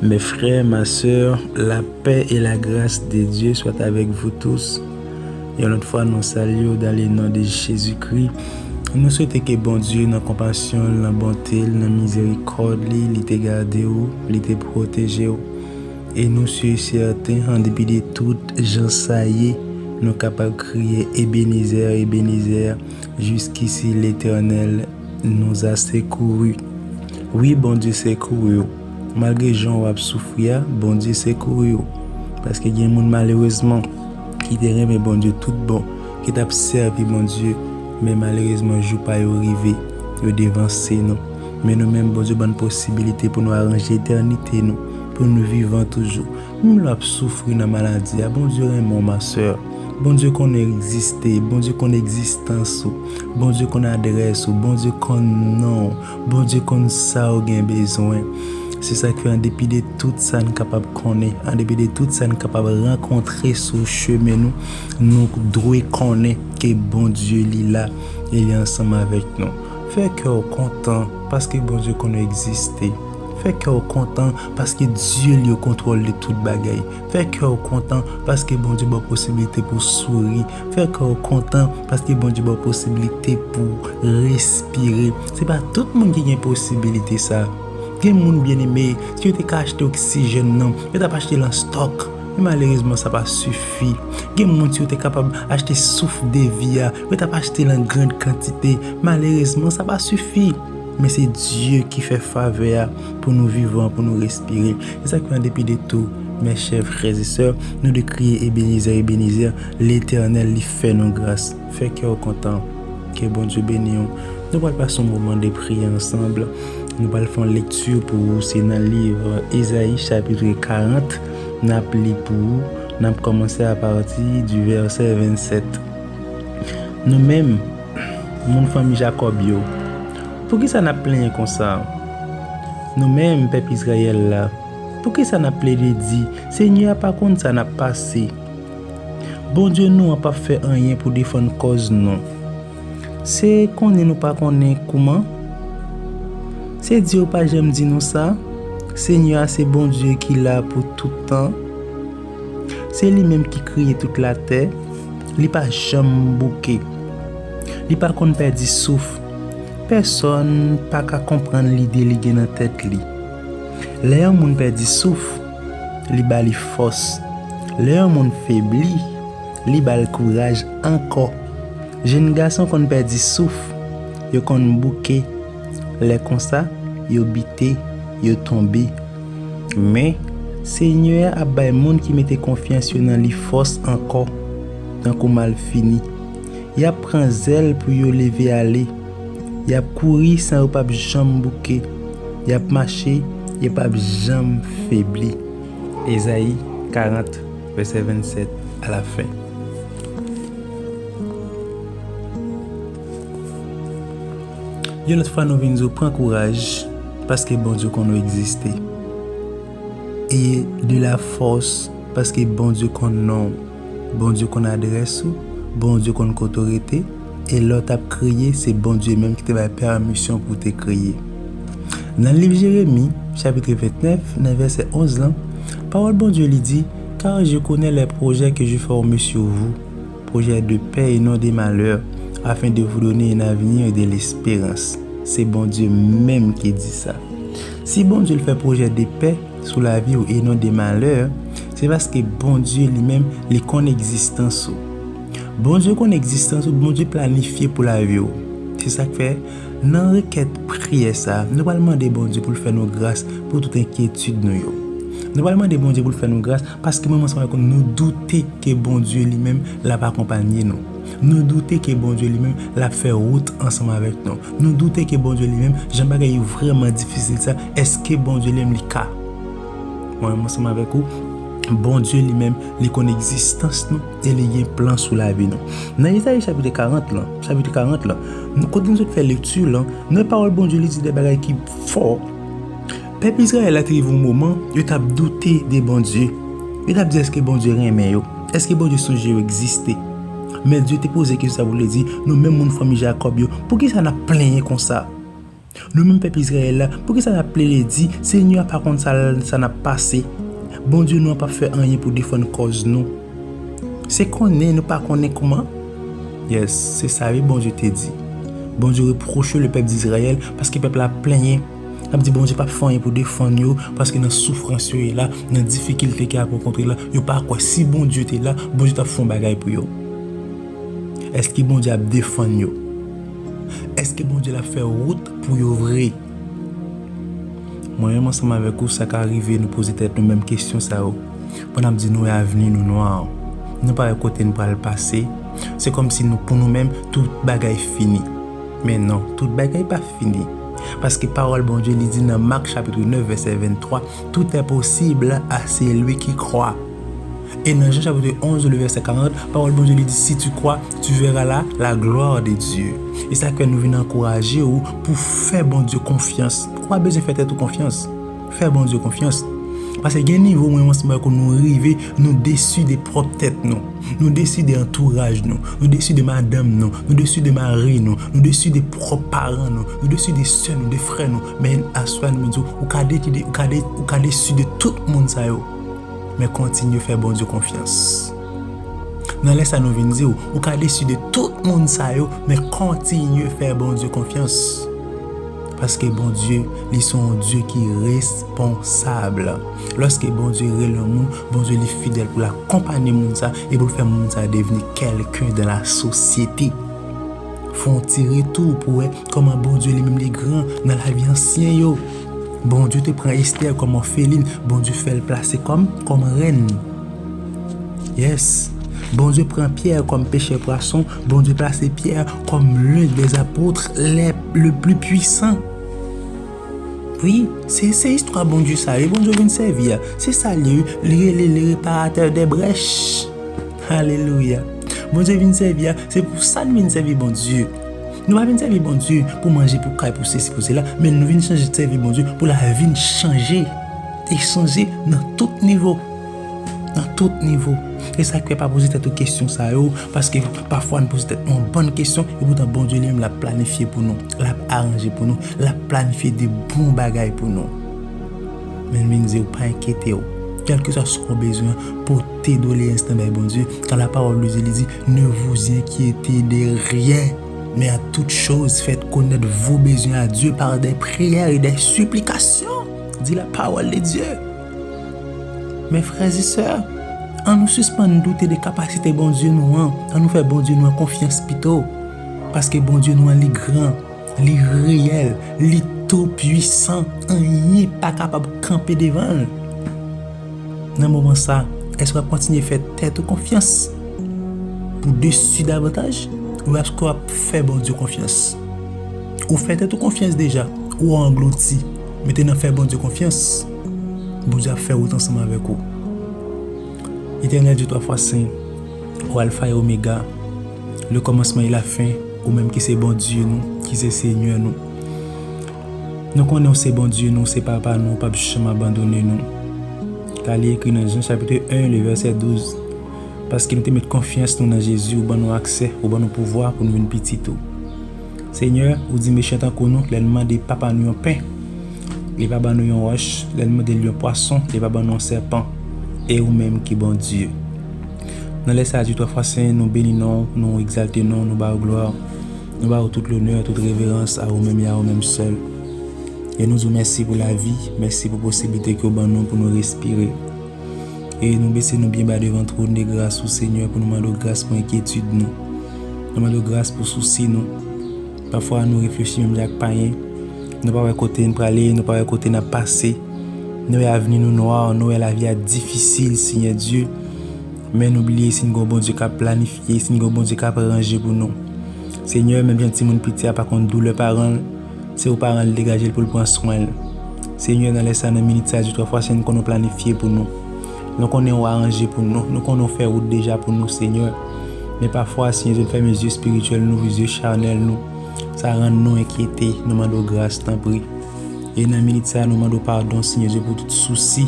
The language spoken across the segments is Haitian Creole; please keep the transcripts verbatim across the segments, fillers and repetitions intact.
Mes frères, ma sœur, la paix et la grâce de Dieu soient avec vous tous. Yon lòt fwa, nou salye w dans le nom de Jésus-Christ. Nou swete ke Bondye, nan konpasyon l, nan bonte l, nan mizerikòd li, li te gade w, li te pwoteje w. E nou si e sèten, an depi de tout jan sa ye, nou kapab kriye, Ebenezè, Ebenezè, jusqu'ici l'Éternel nous a secourus. Wi, Bondye sekouri w. Malgre jan w ap soufri a, Bondye sekouri w. Paske gen moun, malerezman, ki te renmen Bondye tout bon, ki t ap sèvi Bondye, men malerezman, jou pa yo rive, yo devanse nou. Men nou menm, Bondye ban n posibilite pou nou aranje etènite nou, pou nou vivan toujou. Menm lè w ap soufri nan maladi a, Bondye renmen w, ma sè. Bondye konn egziste, Bondye konn egzistans ou, Bondye konn adrès ou, Bondye konn non w, Bondye konn sa w gen bezwen. Se sa k fè, an depi de tout sa n kapab konnen, an depi de tout sa n kapab rankontre sou chemen nou, nou dwe konnen ke Bondye li la e li ansanm avèk nou. Fè kè w kontan paske Bondye konn w egziste. Fè kè w kontan paske Dye li o kontwòl de tout bagay. Fè kè w kontan paske Bondye ba w posibilite pou w souri. Fè kè w kontan paske Bondye ba w posibilite pou w respire. Se pa tout moun ki gen posibilite sa. Gen moun, byeneme, si yo te ka achte oksijèn nan, yo t ap achte l an stòk. Men malerezman, sa pa sifi. Gen moun, si yo te kapab achte souf de vi a, yo t ap achte l an grann kantite. Malerezman, sa pa sifi. Men se Dye ki fè favè a pou nou vivan, pou nou respire. Se sa k fè, an depi de tou, mes chers frères et sœurs, nou dwe kriye, Ebenezè, Ebenezè, Letènèl, li fè nou gras. Fè kè w kontan. Ke Bondye beni w. Nou pral pase yon moman de priyè ansanm. Nou pral fè yon lekti pou ou. Se nan liv Ezayi, chapit karant. N ap li pou ou. N ap kòmanse apati di vèsè vennsèt. Nou menm, moun fanmi Jakòb yo, poukisa n ap plenyen konsa? Nou menm, pèp Izrayèl la, poukisa n ap plede di, Senyè a pa konn sa n ap pase? Bondye nou an p ap fè anyen pou defann kòz nou. Se konnen nou pa konnen kouman? Se Dye w pa janm di nou sa? Senyè a se Bondye ki la pou tout tan. Se li menm ki kreye tout latè. Li pa janm bouke. Li pa konn pèdi souf. Pèsonn pa ka konprann lide li gen nan tèt li. Lè yon moun pèdi souf, li ba li fòs. Lè yon moun febli, li ba l kouraj ankò. Jenn gason konn pèdi souf, yo konn bouke. Lè konsa, yo bite, yo tonbe. Men, Senyè a ap bay moun ki mete konfyans yo nan li fòs ankò, tankou malfini. Y ap pran zèl pou yo leve ale. Y ap kouri san yo p ap janm bouke. Y ap mache, yo p ap janm febli. Ezayi karant, vèsè vennsèt a la fen. Yon lòt fwa, nou vin di w pran kouraj, paske Bondye konn ou egziste. E de la fòs, paske Bondye konn non w, Bondye konn adrès ou, Bondye konn kote w rete, e lè w t ap kriye, se Bondye menm ki te bay pèmisyon pou w te kriye. Nan liv Jeremi, chapit vennèf, nan vèsè onz lan, pawòl Bondye li di, Car je connais les projets que je forme sur vous, projets de paix et non de malheur, afin de vous donner un avenir et de l'espérance. Se Bondye menm ki di sa. Si Bondye l fè pwojè de pè sou lavi w e non de malè, se paske Bondye li menm, li konn egzistans ou. Bondye konn egzistans ou, Bondye planifye pou lavi w. Se sa k fè, nan rekèt priyè sa a, nou pral mande Bondye pou l fè nou gras pou tout enkyetid nou yo. Nou pral mande Bondye pou l fè nou gras paske mwen menm ansanm avèk ou, nou doute ke Bondye li menm l ap akonpanye nou. Nou doute ke Bondye li menm l ap fè wout ansanm avèk nou. Nou doute ke Bondye li menm, jan bagay yo vrèman difisil sa, èske Bondye li menm li ka? Mwen menm ansanm avèk ou, Bondye li menm, li konn egzistans nou e li gen plan sou lavi nou. Nan Ezayi chapit karant lan, chapit karant lan, nou, kote nou sot fè lekti lan, nou wè pawòl Bondye li di de bagay ki fò. Pèp Izrayèl la te rive yon moman, yo t ap doute de Bondye. Yo t ap di, èske Bondye renmen yo? Èske Bondye sonje yo egziste? Men Dye te poze kesyon sa pou l di, nou menm moun fanmi Jakòb yo, poukisa n ap plenyen konsa? Nou menm pèp Izrayèl la, poukisa n ap plede di, Senyè a pa konn sa, sa n ap pase? Bondye nou an p ap fè anyen pou defann kòz nou. Se konnen nou pa konnen kouman? Yes, se sa wi Bondye te di. Bondye repwoche le pèp d'Izrayèl paske pèp la ap plenyen. L ap di Bondye p ap fè anyen pou defann yo, paske nan soufrans yo ye la, nan difikilte ke y ap rankontre la, yo pa kwè si Bondye te la, Bondye t ap fè yon bagay pou yo. Èske Bondye ap defann yo? Èske Bondye l ap fè wout pou yo vre? Mwen menm ansanm avèk ou, sa ka rive nou poze tèt nou menm kesyon sa yo. Pandan n ap di nou wè avni nou nwa, nou pa wè kote n pral pase. Se kòmsi nou, pou nou menm, tout bagay fini. Men non, tout bagay pa fini. Paske pawòl Bondye li di nan Mak chapit nèf vèsè venntwa, tout est possible à celui qui croit. E nan Jan chapit onz, le vèsè karant, pawòl Bondye li di, si tu crois, tu verras la, la gloire de Dieu. E sa k fè nou vin ankouraje w pou fè Bondye konfyans. Ou pa bezwen fè tèt ou konfyans. Fè Bondye konfyans. Paske gen nivo mwen ansanm avèk ou nou rive, nou desi de pwòp tèt nou. Nou desi de antouraj nou. Nou desi de madanm nou. Nou desi de mari nou. Nou desi de pwòp paran nou. Nou desi de sè nou, de frè nou. Men aswè a nou di w, ou ka desi de, ou ka de, ou ka desi de tout moun sa yo. Men kontinye fè Bondye konfyans. Nan lè sa nou vin di w, ou ka desi de tout moun sa yo, men kontinye fè Bondye konfyans. Paske Bondye, li se yon Dye ki responsab. Lòske Bondye rele yon moun, Bondye li fidèl pou l akonpanye moun sa e pou l fè moun sa devni kèlken dan la sosyete. Fè yon ti retou pou wè kòman Bondye li menm li gran nan lavi ansyen yo. Bondye te pran Estè kòm òfelin, Bondye fè l plase kòm, kòm rèn. Yes. Bondye pran Pyè kòm pechè pwason, Bondye plase Pyè kòm l'un des apôtres les, le plus puissant. Wi, se, se istwa Bondye sa, e Bondye vin sèvi a. Se sa l ye, wi, li rele le réparateur des brèches. Alelouya. Bondye vin sèvi a, se pou sa n vin sèvi Bondye. Nou pa vin sèvi Bondye pou manje, pou kay, pou sesi, pou sela, men nou vin chanje sèvi Bondye pou lavi n chanje. E chanje nan tout nivo. Nan tout nivo. E sa k fè pa poze tèt ou kesyon sa yo, paske pafwa n poze tèt nou yon bann kesyon, e poutan Bondye li menm l ap planifye pou nou, l ap aranje pou nou, l ap planifye de bon bagay pou nou. Men m vin di w, pa enkyete w. Kèlkeswa sa w bezwen, pote doleyans lan bay Bondye. Kan lapawòl de Dye li di, ne vous inquiétez de rien, mais à toute chose, faites connaître vos besoins à Dieu par des prières et des supplications, dit la parole de Dieu. Men frè e sè, ann nou sispann doute de kapasite Bondye nou an. Ann nou fè Bondye nou an konfyans pito. Paske Bondye nou an li gran, li reyèl, li tou pwisan, anyen pa kapab kanpe devan l. Nan moman sa, èske w ap kontinye fè tèt ou konfyans pou desi davantaj? Ou èske w ap fè Bondye konfyans? Ou fè tèt ou konfyans deja, ou anglouti, men te nan fè Bondye konfyans. Bondye ap fè wout ansanm avèk ou. Etènèl Dye twa fwa sen, ou Alfa e Omega, le kòmansman e la fen, ou menm ki se Bondye nou, ki se Senyè nou. Nou konnen w se Bondye nou, w se Papa nou, w p ap janm abandone nou. Ka li ekri nan Jan chapit en, le vèsè douz, paske nou te met konfyans nou nan Jezi, ou ban nou aksè, ou ban nou pouvwa pou nou vin pitit ou. Senyè, ou di mechan tankou nou, lè n mande Papa nou yon pen, li pa ban nou yon wòch, lè n mande l yon pwason, li pa ban nou yon sèpan. E ou menm ki Bondye. Nan lè sa a, Dye twa fwa sen, nou beni non w, nou egzalte non w, nou ba w glwa. Nou ba w tout lonè, tout reverans a ou menm e a ou menm sèl. E nou di w mèsi pou lavi, mèsi pou posiblite ke w ban nou pou nou respire. E nou bese nou byen ba devan twòn de gras ou, Senyè, pou nou mande w gras pou enkyetid nou. Nou mande w gras pou sousi nou. Pafwa nou reflechi menm jan ak payen. Nou pa wè kote n prale, nou pa wè kote n ap pase. Nou wè avni nou nwa, nou wè lavi a difisil, Senyè Dye. Men nou bliye si n gen yon Bondye k ap planifye, si n gen yon Bondye k ap ranje pou nou. Senyè, menm jan timoun piti a pa konn doulè paran l, se ou paran l degaje l pou l pran swen l. Senyè, nan lè sa, nan minit sa, Dye twa fwa sen, nou konnen w planifye pou nou. Nou konnen w aranje pou nou. Nou konnen w fè wout deja pou nou, Senyè. Men pafwa, Senyè Dye, n fèmen zye espirityèl nou, zye chanèl nou. Sa rann nou enkyete. Nou mande w gras, tanpri. E nan minit sa, nou mande w padon, Senyè Dye, pou tout sousi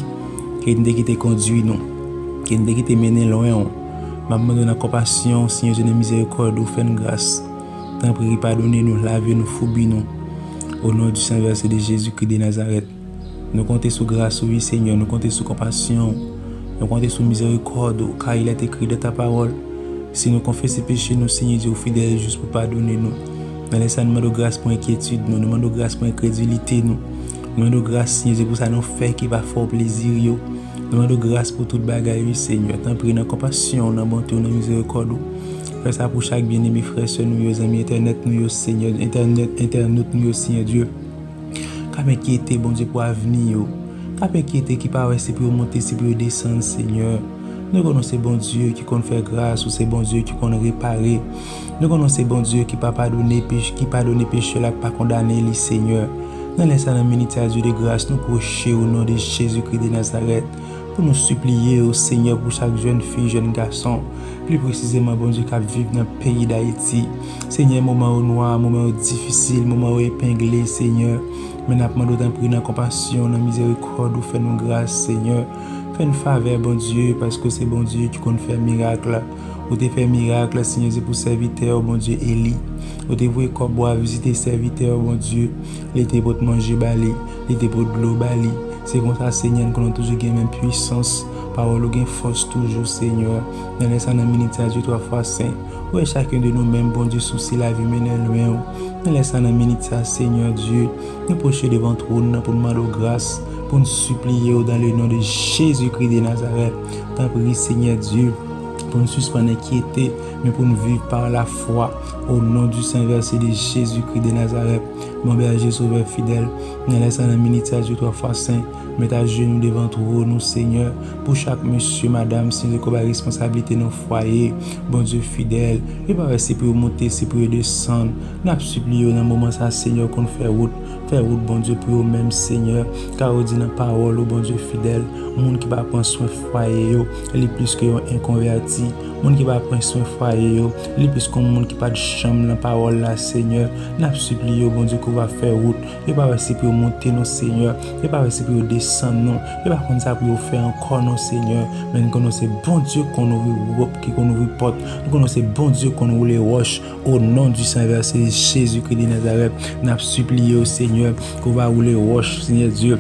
ke n te kite kondui nou, ke n te kite mennen lwen w. M ap mande w nan konpasyon w, Senyè Dye, nan mizerikòd ou, fè n gras. Tanpri, padone nou, lave nou, foubi nou. Au nom du sang versé de Jésus-Christ de Nazareth, nou konte sou gras ou, wi, Senyè. Nou konte sou konpasyon ou. Nou konte sou mizerikòd ou, car il est écrit dans ta parole, si nou konfese peche nou, Senyè Dye, ou fidèl e jis pou padone nou. Nan lè sa, nou mande w gras pou enkyetid nou, nou mande w gras pou enkredilite nou. Nou mande w gras, Senyè Dye, pou sa nou fè ki pa fè w plezi yo. Nou mande w gras pou tout bagay, wi, Senyè. Tanpri, nan konpasyon w, nan bonte w, nan mizerikòd ou, fè sa pou chak byeneme frè, sè nou yo, zanmi entènèt nou yo, Senyè, entènèt, entènot nou yo, Senyè Dye, k ap enkyete, Bondye, pou avni yo, k ap enkyete, ki pa wè si pou yo monte, si pou yo desann, Senyè. Nou konnen w se Bondye ki konn fè gras, ou se Bondye ki konn repare. Nou konnen w se Bondye ki pa padone pech-, ki padone pechè la, ki pa kondane li, Senyè. Nan lè sa, nan minit sa, Dye de gras, nou pwoche w, o non de Jezikri de Nazarèt, pou nou sipliye w, Senyè, pou chak jèn fi, jèn gason, pli presizeman, Bondye, k ap viv nan peyi Dayiti. Senyè, moman yo nwa, moman yo difisil, moman yo epengle, Senyè. Men n ap mande w, tanpri, nan konpasyon, nan mizerikòd ou, fè nou gras, Senyè. Fè n favè, Bondye, paske w se Bondye ki konn fè mirak. Ou te fè mirak, Senyè Dye, pou sèvitè w, Bondye, Eli. Ou te voye kòb bwa vizite sèvitè w, Bondye. Li te pot manje ba li, li te pot dlo ba li. Se konsa, Senyè, n konnen w toujou gen menm pwisans. Pawòl ou gen fòs toujou, Senyè. Nan lè sa, nan minit sa, Dye twa fwa sen, ou wè chakun de nou menm, Bondye, sousi lavi mennen lwen w. Nan lè sa, nan minit sa, Senyè Dye, nou pwoche devan twòn nan pou n mande w gras, pou n sipliye w dans le nom de Jésus-Christ de Nazareth. Tanpri, Senyè Dye, pou n sispann enkyete, men pou n viv par la foi, au nom du sang versé de Jésus-Christ de Nazareth. Bon bèje, sovè fidèl, nan lè sa, nan minit sa, Dye twa fwa sen, met ajenou devan twòn ou, Senyè, pou chak mesye, madanm, Senyè, ki bay responsablite nan fwaye, Bondye fidèl, yo pa wè si pou yo monte, si pou yo desann. N ap sipliye w nan moman sa, Senyè, w konn fè wout, fè wout, Bondye, pou yo menm, Senyè, ka ou di nan pawòl ou, Bondye fidèl, moun ki pa pran swen fwaye yo, li plis ke yon enkonvèti. Moun ki pa pran swen fwaye yo, li plis ke yon moun ki pa t janm nan pawòl la, Senyè. N ap sipliye w, Bondye, ke w va fè wout. Yo pa wè si pou yo monte non, Senyè. Yo pa wè si pou yo desann non. Yo pa konn sa pou yo fè ankò non, Senyè. Men n konnen w se Bondye ki konn ouvri wòch, ki konn ouvri pòt. Nou konnen w se Bondye ki konn woule wòch. Au nom du sang versé Jésus-Christ de Nazareth, n ap sipliye w, Senyè, ke w va woule wòch, Senyè Dye,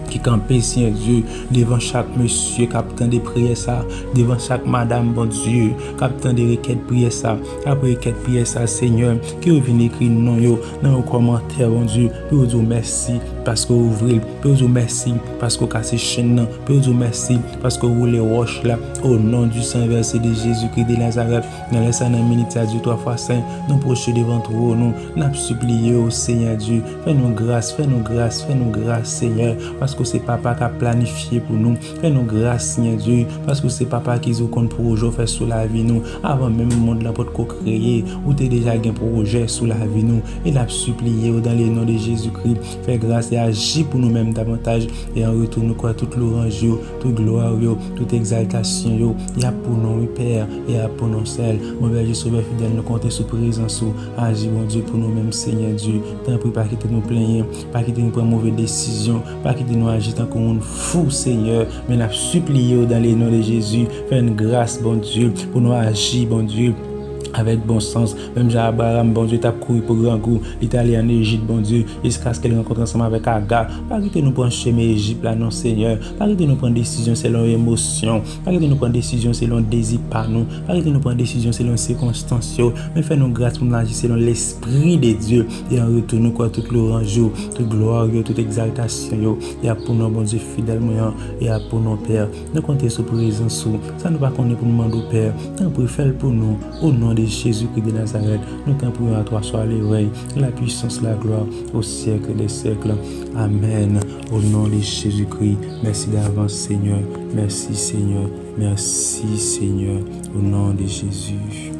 ki kanpe, Senyè Dye, devan chak mesye k ap tande priyè sa, devan chak madanm, Bondye, k ap tande rekèt priyè sa. Apre rekèt priyè sa, Senyè, ke yo vin ekri non yo nan yon kòmantè, Bondye, pou yo di w mèsi paske w ouvri l, pou yo di w mèsi paske w kase chenn nan, pou yo di w mèsi paske w woule wòch la. Au nom du sang versé de Jésus-Christ de Nazareth, nan lè sa, nan minit sa, Dye twa fwa sen, nou pwoche devan twòn ou, n ap sipliye w, Senyè Dye, fè nou gras, fè nou gras, fè nou gras, Senyè, paske w se papa k ap planifye pou nou. Fè nou gras, Senyè Dye, paske w se papa ki di w konn pwojè w fè sou lavi nou, avan menm mond lan potko kreye, ou te deja gen pwojè sou lavi nou. E n ap sipliye w dans le nom de Jésus-Christ, fè gras e aji pou nou menm davantaj. E an retou, nou kwè tout lwanj yo, tout glwa yo, tout egzaltasyon yo, y ap pou non w, wi, Pè, y ap pou non w sèl. Bon bèje, sovè fidèl, nou konte sou prezans ou. Aji, Bondye, pou nou menm, Senyè Dye. Tanpri, pa kite nou plenyen, pa kite nou pran move desizyon, pa kite nou aji tankou moun fou, Senyè. Men n ap sipliye w dans le nom de Jésus, fè n gras, Bondye, pou nou aji, Bondye, avèk bon sans. Menm jan Abraram, Bondye, t ap kouri pou grangou, li t ale ann Ejip, Bondye, jiskaske l rankontre ansanm avèk Aga. Pa kite nou pran chemen Ejip la non, Senyè. Pa kite nou pran desizyon selon emosyon. Pa kite nou pran desizyon selon dezi pa nou. Pa kite nou pran desizyon selon sikonstans yo. Men fè nou gras pou nou aji selon Lespri de Dye. E an retou, nou kwè tout lwanj yo, tout glwa yo, tout egzaltasyon yo, y ap pou non Bondye fidèl mwen an, y ap pou non Pè. Nou konte sou prezans ou. Sa nou pa konnen pou nou mande w, Pè, tanpri, fè l pou nou. Au nom de Jésus-Christ de Nazareth, nous t'en prions, à toi soit le règne, la puissance, la gloire au siècle des siècles. Amen. Au nom de Jésus-Christ, merci d'avance, Seigneur. Merci, Seigneur. Merci, Seigneur. Au nom de Jésus.